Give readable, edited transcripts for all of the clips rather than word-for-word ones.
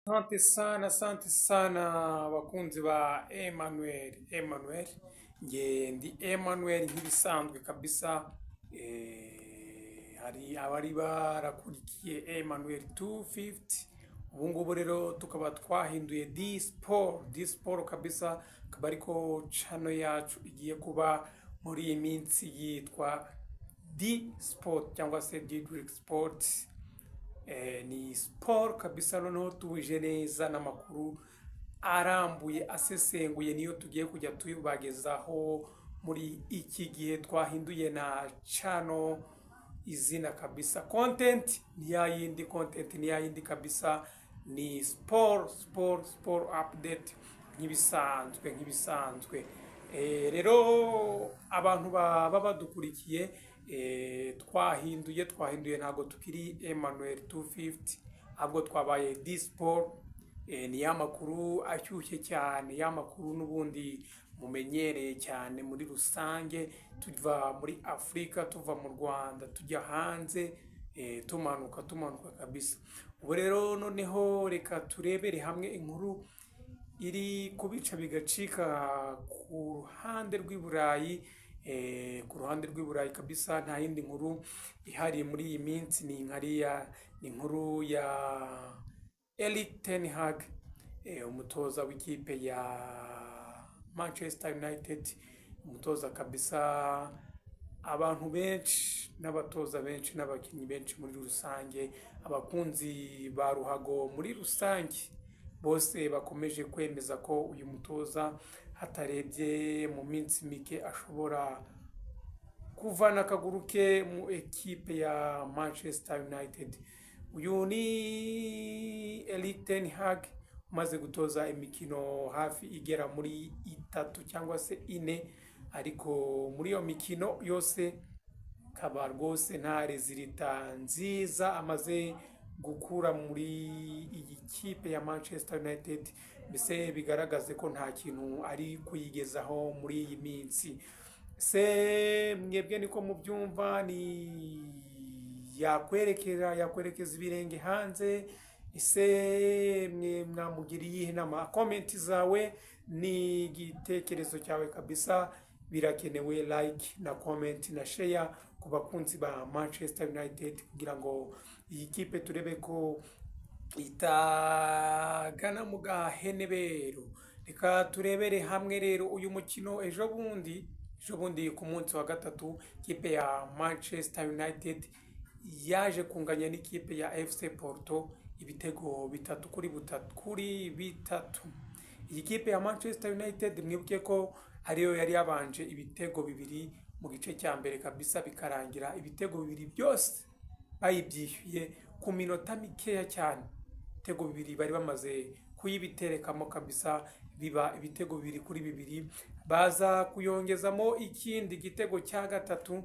Asante sana, asante sana bakunzi ba Emmanuel. Emmanuel, nge ndi Emmanuel nk'ibisanzwe kabisa. Hari abari barakurikiye Emmanuel 250, ubu ngubu rero tukaba twahinduye D Sport, D Sport kabisa, akaba ariko channel yacu igiye kuba muri iyi minsi yitwa D Sport cyangwa se Didrick Sport. Ni siporo kabisa, noneho tuje neza n'amakuru arambuye asesenguye, niyo tugiye kujya tubagezaho muri iki gihe twahinduye na channel izina kabisa. Content ni ya yindi, content ni ya yindi kabisa, ni siporo, siporo, siporo update nk'ibisanzwe, nk'ibisanzwe. Rero abantu baba badukurikiye, twahinduye, twahinduye, ntabwo tukiri Emmanuel 250, ahubwo twabaye D Sport. Ni ya makuru ashyushye cyane, ya makuru n'ubundi mumenyereye cyane muri rusange, tuva muri Afurika, tuva mu Rwanda, tujya hanze, tumanuka, tumanuka kabisa. Ubu rero noneho reka turebere hamwe inkuru iri kubica bigacika ku ruhande rw'i Burayi. Ku ruhande rw'i Burayi kabisa nta yindi nkuru ihari muri iyi minsi, ni nkariya, ni inkuru ya Erik ten Hag, umutoza w'ikipe ya Manchester United, umutoza kabisa abantu benshi n'abatoza benshi n'abakinnyi benshi muri rusange, abakunzi ba ruhago muri rusange bose bakomeje kwemeza ko uyu mutoza hatarebye mu minsi mike ashobora kuvana akaguru ke mu ekipe ya Manchester United. Uyu ni Erik ten Hag umaze gutoza imikino hafi igera muri itatu cyangwa se ine, ariko muri iyo mikino yose kaba rwose nta résultat nziza amaze gukura muri iyi kipe ya Manchester United, mbese bigaragaze ko nta kintu ari kuyigezaho muri iyi minsi. Se mwebwe niko mubyumva? Ni yakwerekera, yakwerekeza ibirenge hanze? Ese mwe mwamugira iyihe nama? Comment zawe ni igitekerezo cyawe kabisa birakenewe, like na comment na share ku bakunzi ba Manchester United, kugira ngo iyi kipe turebe ko itagana mu gahenebero. Reka turebere hamwe rero uyu mukino ejo bundi, ejo bundi ku munsi wa gatatu, ikipe ya Manchester United yaje kunganya n'ikipe ya FC Porto ibitego 3 kuri 3. Iyi kipe ya Manchester United, mwibuke ko ariyo yari yabanje ibitego 2 mu gice cya mbere kabisa, bikarangira ibitego 2 byose bayibyishyuye ku minota mikeya cyane. Ibitego 2 bari bamaze kuyibiterekamo kabisa, biba ibitego 2-2, baza kuyongezamo ikindi gitego cya gatatu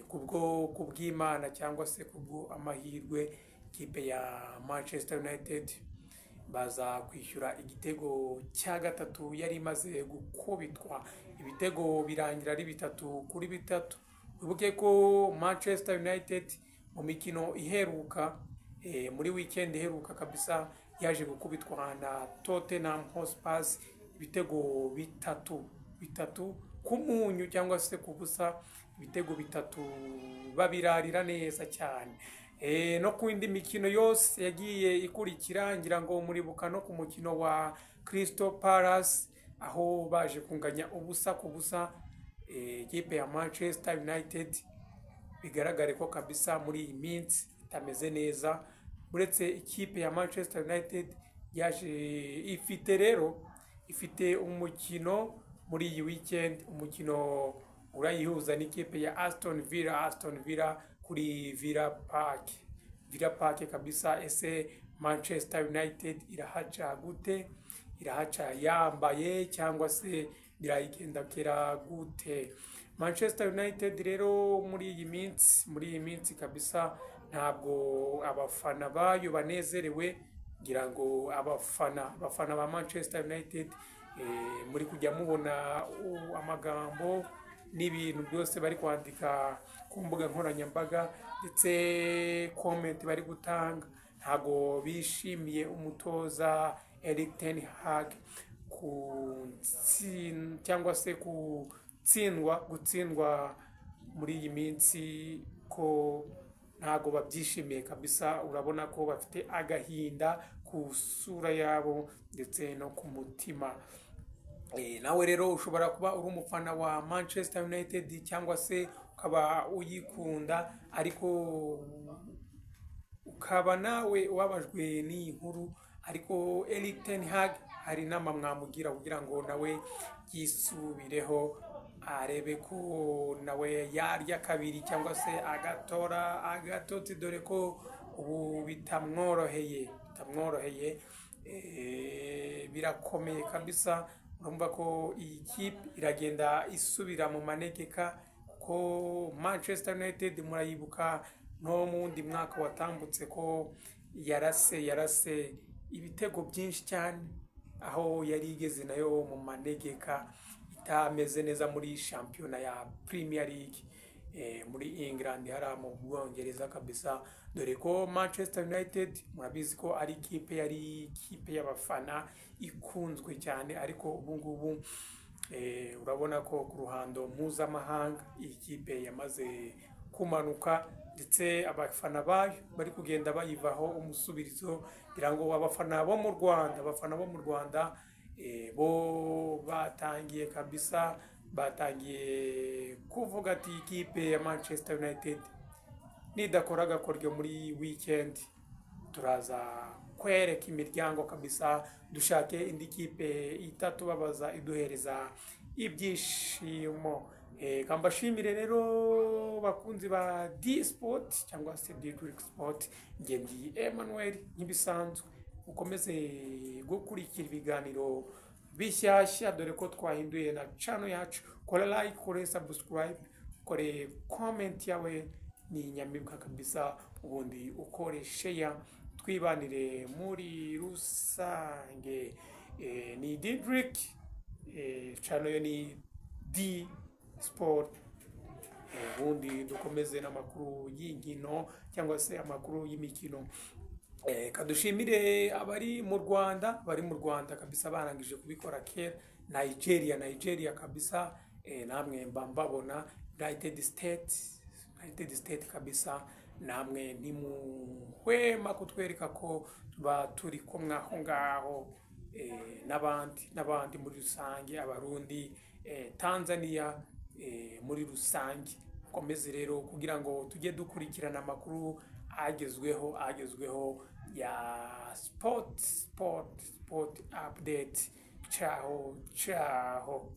kubwo kubw'Imana cyangwa se kubwo amahirwe, ikipe ya Manchester United baza kwishyura igitego cya gatatu yari imaze gukubitwa ibitego, birangira ari 3-3. Wibuke ko Manchester United mu mikino iheruka, muri weekend iheruka kabisa, yaje gukubitwa na Tottenham Hotspur ibitego 3, 3 ku munyu cyangwa se ku busa, ibitego 3 babirarira neza cyane. No ku yindi mikino yose yagiye ikurikira, ngira ngo muribuka no ku mukino wa Crystal Palace aho baje kunganya 0-0. Ikipe ya Manchester United bigaragare ko kabisa muri iyi minsi itameze neza. Uretse ikipe ya Manchester United yaje ifite, rero ifite umukino muri iyi weekend, umukino urayihuza n'ikipe ya Aston Villa, Aston Villa kuri Villa Park, Villa Park kabisa. Ese Manchester United irahaca gute? Irahaca yambaye cyangwa se birayigendakera gute? Manchester United rero muri iyi minsi, muri iyi minsi kabisa ntabwo abafana bayo banezerewe. Ngira ngo abafana ba Manchester United, muri kujya mubona amagambo n'ibintu byose bari kwandika ku mbuga nkoranyambaga, ndetse comment bari gutanga. Ntago bishimiye umutoza Erik ten Hag ku cyangwa se gutsindwa muri iyi minsi, ko ntago babyishimiye kabisa. Urabona ko bafite agahinda ku sura yabo ndetse no ku mutima. Nawe rero ushobora kuba uri umufana wa Manchester United cyangwa se ukaba uyikunda, ariko ukaba nawe wabajwe n'iyi nkuru. Ariko Erik ten Hag hari inama mwamugira kugira ngo nawe yisubireho, arebe ko nawe yarya kabiri cyangwa se agatora agatotsi, dore ko ubu bitamworoheye. Birakomeye kabisa. Urumva ko iyi kipe iragenda isubira mu manegeka, kuko Manchester United murayibuka no mu wundi mwaka watambutse ko yarase ibitego byinshi cyane, aho yari igeze nayo mu manegeka, itameze neza muri shampiyona ya Premier League muri England, hariya mu Bwongereza kabisa, dore ko Manchester United murabizi ko ari ikipe, yari ikipe y'abafana ikunzwe cyane. Ariko ubu ngubu urabona ko ku ruhando mpuzamahanga iyi kipe yamaze kumanuka, ndetse abafana bayo bari kugenda bayivaho umusubirizo. Ngira ngo abafana bo mu Rwanda bo batangiye kabisa, batangiye kuvuga ati ikipe ya Manchester United nidakora agakoryo muri weekend, turaza kwereka imiryango kabisa, dushake indi kipe itatubabaza, iduhereza ibyishimo. Kambashimire rero bakunzi ba D Sport cyangwa se D Greek Sport. Njye ndi Emmanuel nk'ibisanzwe. Mukomeze gukurikira ibiganiro bishyashya, dore ko twahinduye na channel yacu. Kora like, kore subscribe, kore comment yawe ni inyamibwa kabisa, ubundi ukore share, twibanire muri rusange. Ni Didrick, channel yo ni D Sport. Ubundi dukomeze n'amakuru y'inkino cyangwa se amakuru y'imikino. Kadushimire abari mu Rwanda, bari mu Rwanda kabisa barangije kubikora kera. Nigeria kabisa, namwe mba mbabona. United States kabisa, namwe ntimuhwema kutwereka ko tuba turi kumwe aho ngaho, n'abandi n'abandi muri rusange, Abarundi, Tanzania, muri rusange. Mukomeze rero kugira ngo tujye dukurikirana amakuru agezweho ya sport update. Ciao ciao.